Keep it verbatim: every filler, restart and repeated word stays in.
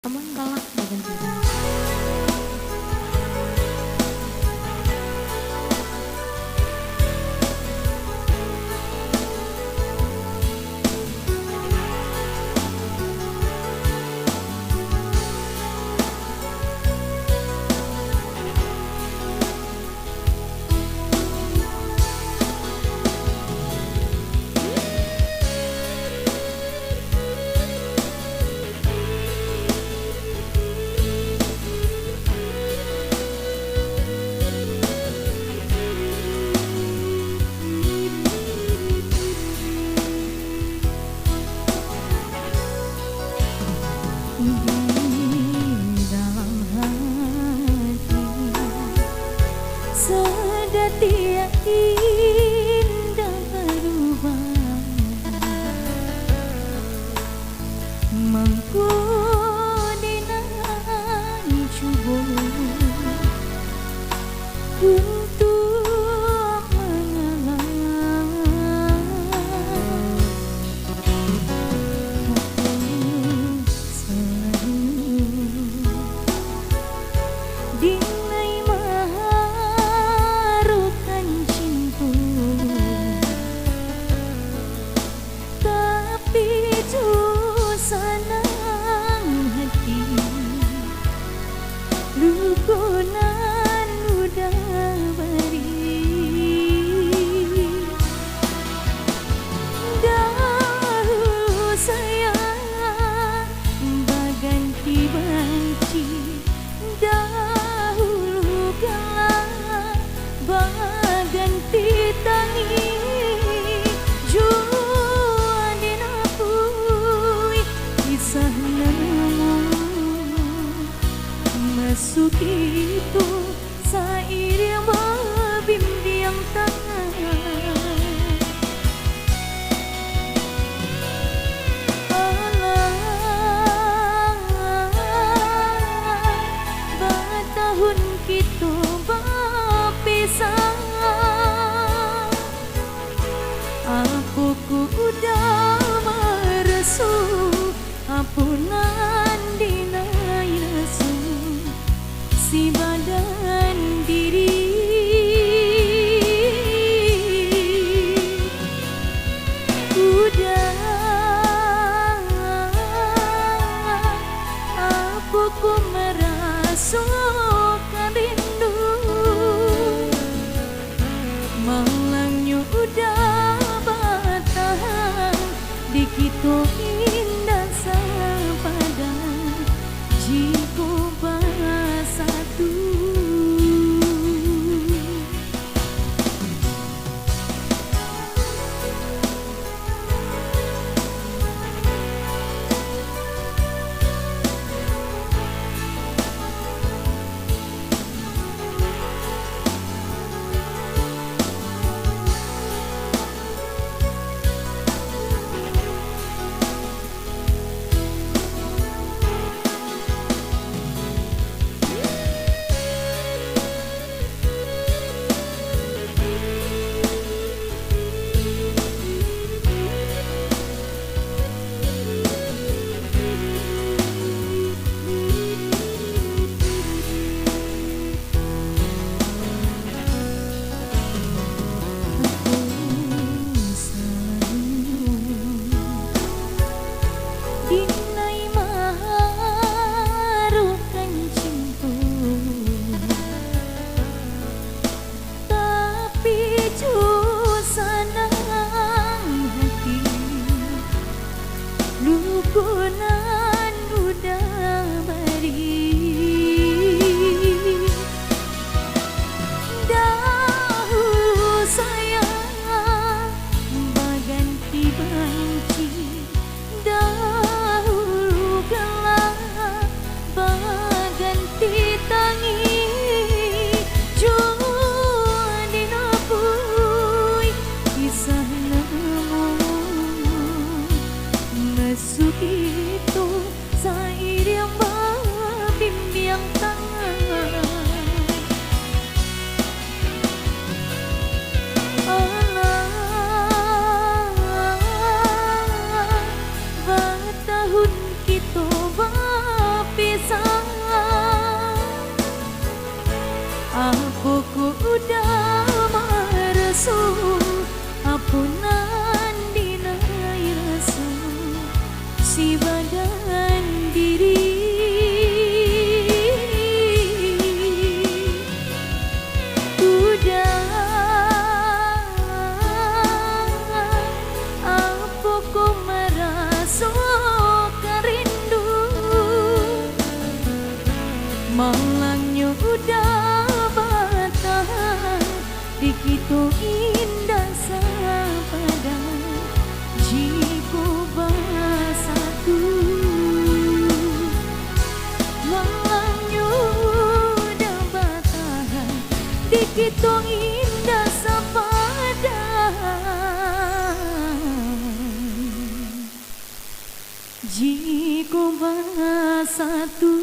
Aman balah baganti. Di dalam hati sadatiak indak barubah. Mangko denai cubo untuak mangalah. Salalu dinai maharokan cinto, tapi jo sanang hati. Luko nan udah bari dahulu sayang, baganti banci dahulu galak, baganti tangih jo aden apui. Kisah nan masuak itu sairiang babimbiang tangan. Alah, batahun kito bapisah. Apo ko udah maraso, apo nan dinai raso, si badan diri udah, apo ko maraso ka rindu. Malangnyo udah batahan, di kito indak sapadan, jiko basatu. Tong indak sapadan, jiko basatu.